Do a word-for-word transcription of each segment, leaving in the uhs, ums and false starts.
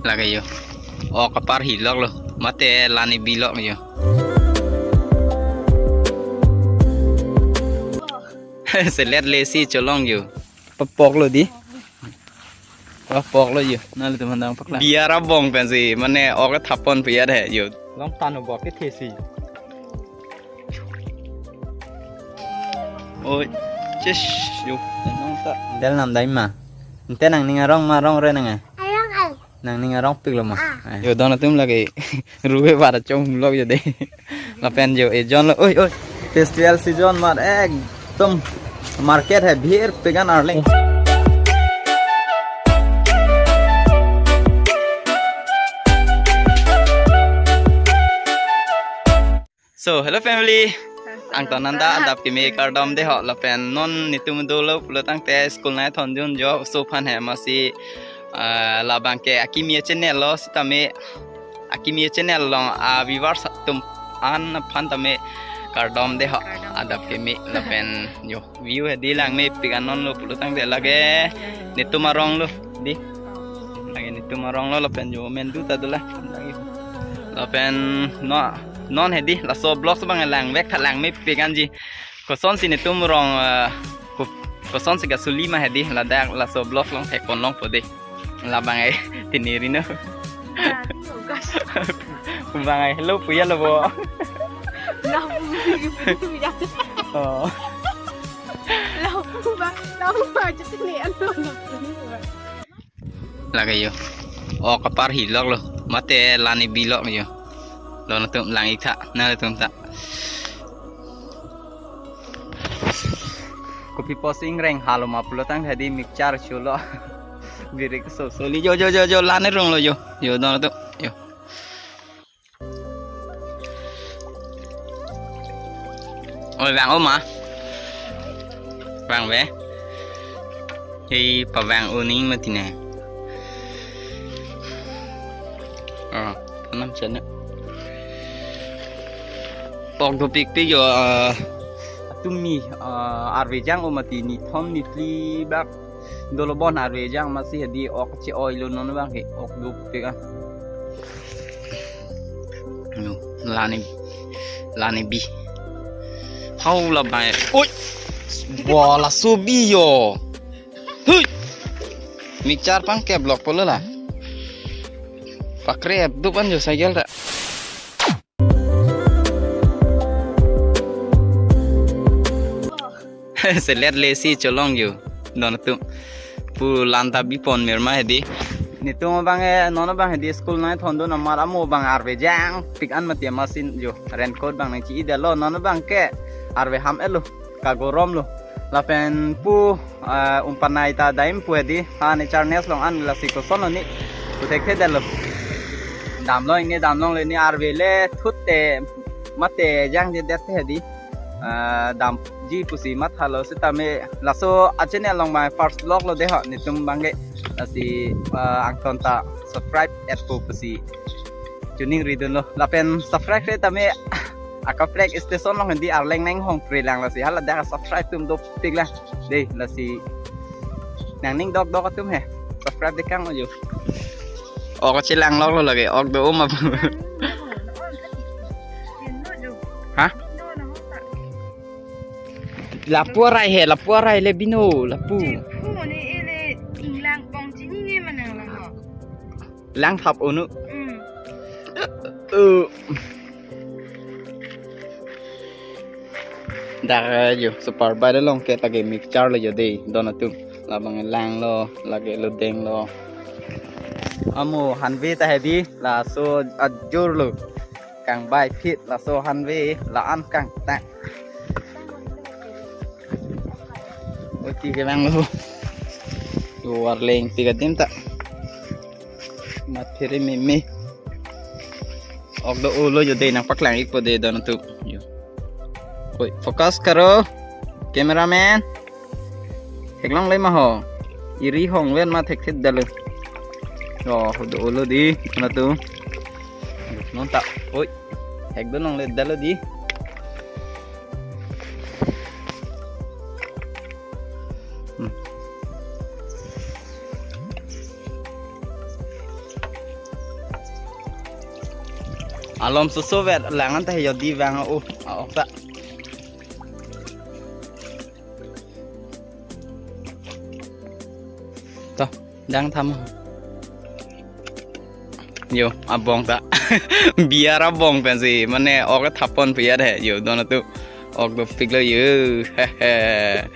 Lake yo. Ok aparhi loklo. Mate la ne bi loklo yo. Selet lesi cholong yo. Papoklo di. Papoklo yo. Nanglitum aphan nangpaklang. Biar abong pensi mane ok thapon biar he yo. Long tan obok ke thesi. Oi. Chesh yo. Nong ta. Del nam dai ma. Ante nangning arong ma, rong re nang e? Arong ai. Nangning arong piklo ma? Ah. Eh. Yo, don atum lake ruve bar chong lok yo de. Lapen yo ejon lo. Oi, oi. Festival season mar ekdom market hai bhir pegan arleng. So, hello family. Angton nanda adap kimi kardom de ho, lapen non netum dolo pulo tangte school nai thondun jo so phan he masi, ah, labang ke akimi channel lo sitame akimi channel long a viewers atum an aphan tame kardom de ho. Kardom adap de ho. Kimi lapen yo view he di langmepik an non lo pulo tangte lake netum arong lo di. Lake netum arong lo lapen yo men du ta dola. Lapen no non he di laso vlog so bang langvek tha langmepik anji. Kosonsi netum rong, eh, ko-, kosonsi kasuli ma he di ladak laso vlog long thek pon longpo de. Labang ai tini rino. Nah, oh gosh. Kumbang ai hello puya lo bo. Lapu, lapu ya. Oh. Lapu ba, lapu ba, just ni ano, lapu ni ba. Lake yo. Ok aparhi loklo. Mate la ne bi loklo yo. Don atum lang-ik tha, nanglitum ta. Kopi posing reng halo ma pulo tangte di mixture chulo. Birik so soli yo yo yo yo la ne ronglo yo. Yo don atum yo. Oi, vang oma. Vangve. Hei, pavang uning mati ne. Oh, tanam chana. Ok dopikpik yo, eh, atum ni, eh, arve jang o mati ni thom ni phli bak. Dolo bon arve jang masi he di ok che-oi lo non bang he ok dopik ah. No, la ne, la ne bi. Hau la bai. Oi! Bo laso bi yo. Hui! Mixture pangkep lokpo lo la. Pakrep dup an yo cycle ta. Selet lesi cholong yo. Don atum. Pu lan ta bi pon merma he di. Netum abang e, non abang he di school nai thondun amar amo abang arve jangpik an mati masi yo. Raincoat abang nangchi-i detlo, non abang ke arve ham-et lo. Kagorom lo. Lapen pu, eh, umpanai ta daim pu he di. Ha ne charnes long an lasi koson lo ni. Pu thekthe detlo. Damlo ini, damlongle ni arve le thut te mate jangjedet he di. Eh, damji pusi mathalo sitame laso a channel long ma first vlog lo de ho netum abang ke. Lasi, eh, angton ta subscribe-et po pusi choningri dunlo. Lapen subscribe-re tame akaprek station long he di arleng nanghong pre lang lasi. Hala dak subscribe atum dopik lang. De, lasi nangning dokdok atum he. Subscribe dekang ojo. Ok chelang loklo lake. Ok do oma. Hah? Lapu arai he, lapu arai le bino, lapu. Chinghu ni ele inglang pong chini nge manang lang ho. Lang thap unu. Hmm. Uh. Dak yo, super bike along ke ta ke mixture lo yo de, don atum. Labang langlo, lake lo denglo. Amo hanve ta he di, laso ajor lo. Kangbai phit laso hanve la-an kangtang. Oti kevang lo. Yo arleng tiga dim ta. Mathere meme. Ok do-o lo yo de nangpaklang-ikpo de don atum. Yo. Oi, focus karo. Cameraman. Theklongle ma ho. Iri hong ven ma thekthe detlo. Yo, do-o lo di, natu. Non ta. Oi. Thekdun longle detlo di. Hmm. Alom soso vet lang an ta he, jodi vang o, a-ok ta. To, dang tham. Yo, abong ta. Biar abong pensi, mane ok thap pon piat he. Yo, don atum. Ok dopiklo yo. Hehe.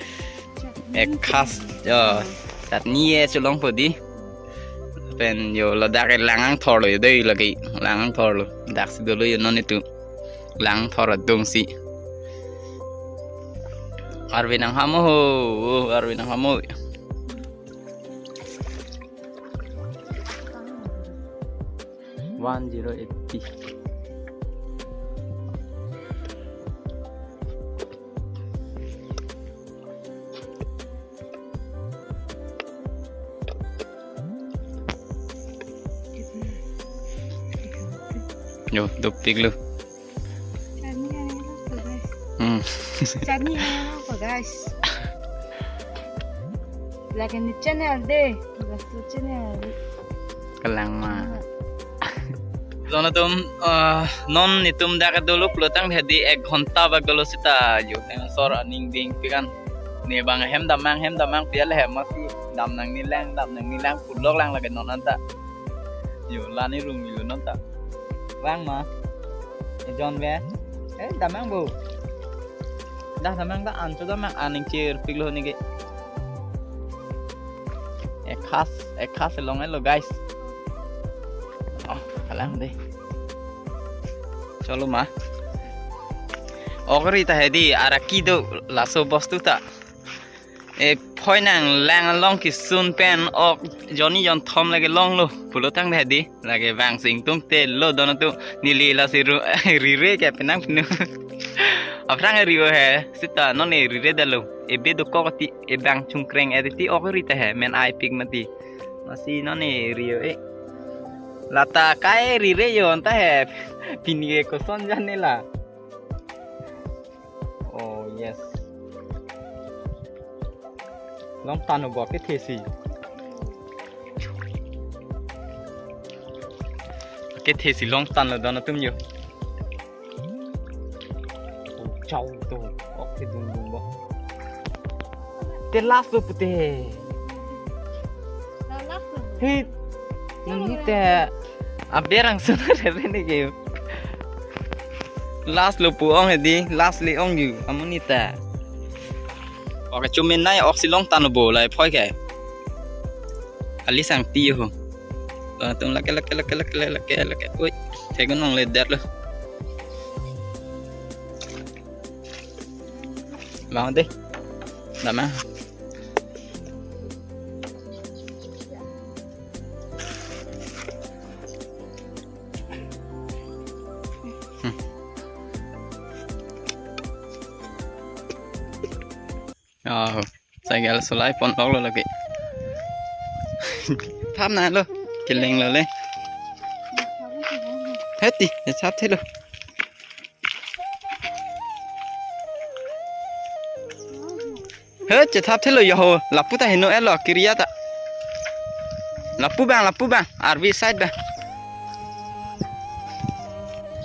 Ekhas, yo. Chatni e cholongpo dei. Pen yo, ladak ke lang angthor lo yo dei lake. Lang angthor lo. Daksi dolo yo non itum. Lang angthor adungsi. Arve nangham ho, arve nangham ho. One zero eighty. Yo, dopiklo. Chatni hai na po, guys. Hmm. Chatni hai na po, guys. Lake ne channel dei. Lake ne channel dei. Kalang ma. Don atum, ah, non netum dak dolo pulotangte dei ek ghonta bak dolo seta yo. Em sor aning dingpik an. Ne bang hem damnang, hem damnang piat le hem masi dam nangne lang, dam nangne lang pulok lang lake non anta. Yo, la ne rung yo non ta. Vang ma. E John ve. Eh, damnang bo. Dah damnang ta an cho damnang aning chirpiklo neke. Ekhas, ekhas long lo guys. Oh, kalang dei. Cholo ma. Ok ri ta he dei, araki do laso bostu ta. E phoi nang lang along kisun pen ok jonni jonthom lake longlo. Pulotangte dei. Lake vang sing tung te lo don atum neli lasi ru rire ke penang pinu. Aphrang rio he seta non e rire dalo. Ebe dokok ti ebang chungkreng e ti ok ri ta he men ai pik mati. Masi non e rio e. Lata kai rire yo anta he. Pini ke koson jane la. Oh, yes. Longtan lo bo kethe si. Kethe si longtan lo don atum yo. Oh, chau to. Ok thedung dung bo. Te last lo pute. Hei, nini te aberang sunar re neke. Last lo pu ong he dei, last le ong yo, amonit ta. Ok, chumin nai ok si longtan lo bo lai phoi ke. Ali sang ti ho. Latum lake, lake, lake, lake, lake, lake. Oi, thegun ong le der lo. Bang dei. Dama. Hmm. Oh, cycle solai pon lok lo lake. Thap na lo. Keleng lo le. Heti, e thap thelo. He, chethap thelo yo ho. Lapu ta heno elo, kiriya ta. Lapu bang, lapu bang. Arvi side bang.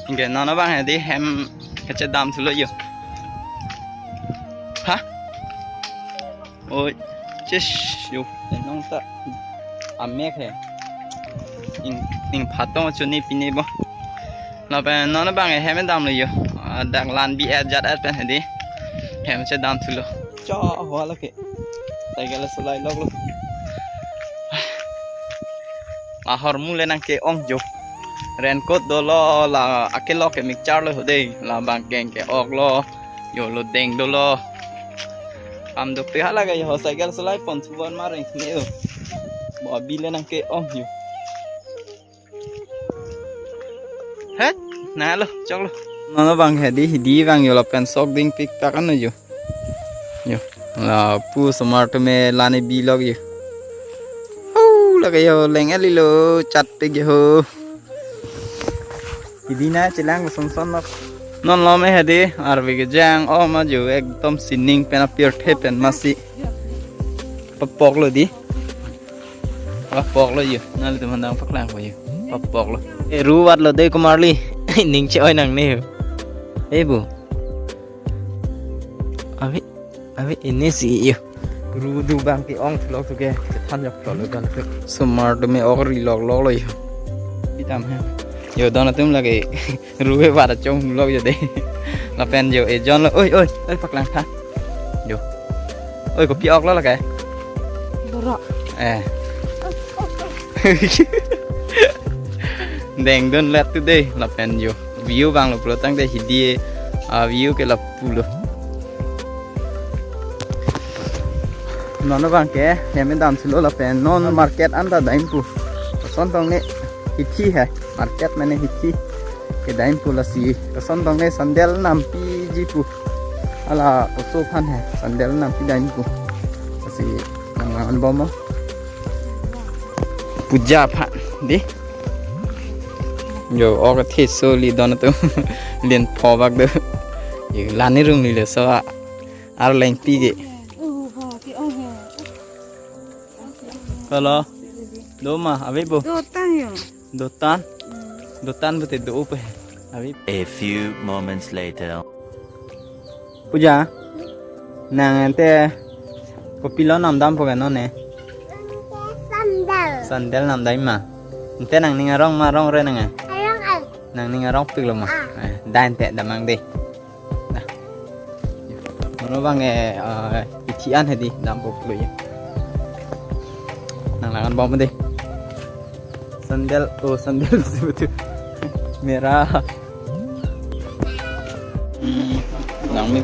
Oke, non abang he dei hem kachedam thulo yo. Ha? Oi, chesh yo. Nong ta. Amek he. Ing, ing phatong chuni pini bo. Lapen non abang hem damlo yo. Ah, dak lan bi et jat et pen he dei. Hem chedam thulo. Cho ho lake. Cycle solai lok lo. Ahormu le nangke-ong yo. Raincoat dolo la akelok ke mixture lo ho dei. La bangkeng ke-ok lo. Yo lo deng dolo. Am dopik hala ke yo cycle solai pon subon mareng ne yo. Bo abi le nangke-ong yo. Het, na lo, chok lo. Non abang he dei, hidi bang yo lapen sok dingpik tak ano yo. Yo, lapu osomar atum e lani bi lok yo. Ho, lake yo leng eli lo, chatpik yo ho. Hidi na chelang son son lok. Non lo me he dei, arve kejang, oh ma yo ekdom sining pen apirthe pen masi. Papok lo dei. Papok lo yo. Nelitum aphan dang paklang po yo. Papok lo. E ru vat lo dei komarli. Ning che-oi nangne ho. Eh, bu. Ave, ave, ini si yo. Ru do abang ke-ong thulok tu ke. Chethan jok thulok dan tu. Osomar atum me ok ri lok lok lo yo. Pitam he. Yo, don atum lake. Ru ke bar chong lok yo de. Lapen yo, eh, John lo. Oi, oi, oi, paklang tha. Yo. Oi, kopi ok lo lake. Borok. Eh. Dengdun let tu de, lapen yo. View abang lo pulo tangte hidi, ah, view ke lapu lo. Non abang ke, hem damsi lo lapen non market anta dam pu. Koson tong ne hithi he, market mane hithi kedam pu lasi. Koson tong ne sandal nampiji pu. Hala oso aphan he, sandal nampi dam pu. Lasi nang angbom mo. Puja aphan, di. Yo, ok the so li don atum. Lin pho bak do. Yo, lani rung li le so a. Arleng pi ke. Hello. Do ma, ave bo. Dotan yo. Dotan? Hmm. Dotan bete do upe. Ave. A few moments later. Puja. Nang ante kopi lo namdam po kano ne? Sandal. Sandal namdam ma. Ante nangning arong ma rong re nang? Arong ang. Nangning arong pik lo ma? Ah. Eh, dan te damang de. Nah. Mano bang eh, eh, ithi an hedi dam po pulo ya. Nang lang angbom de. Sandal, oh sandal si betul. Merah. Hmm, nang mi.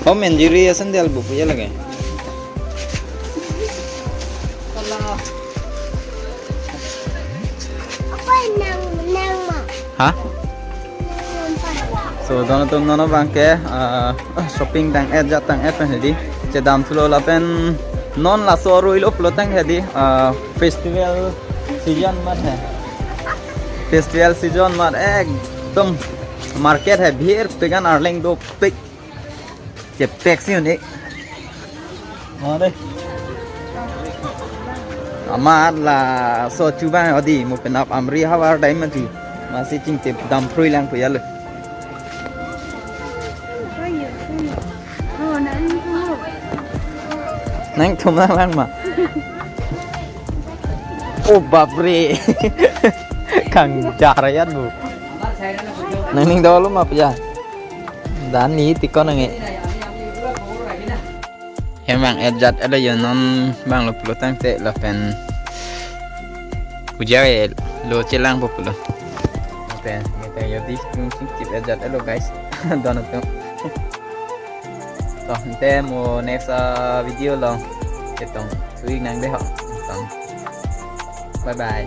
Tom and Jerry ya sandal bu ya lagi. Apa nang nang ma? Hah? So, don atum non abang ke, ah, shopping tang-et jat tang-et pen hedi. Chedam thulo lapen non laso arui lo pulo tang hedi, ah, festival season mat he. Festival season mat ekdom market he bhir pegan arleng dopik. Chepek si unik. Oh, deh. Amat laso chubang odi mo penap amri havar dai mati. Masi chingtip dam phrui lang pu ya lo. Nangtum lang lang ma. Oh, bapre. Kang jarayan bu. Nangning dolo ma pu ya. Dan ni tikon nange. Hem vang-et jat-et lo yo, non vang lo pulo tangte lapen puja ke lo chelang po pulo. Lapen mete yo di tung sing chip-et jat-et lo guys. Don atum. To, ante mo next, ah, video along chetong su-ik nang de ho. Tong. Bye bye.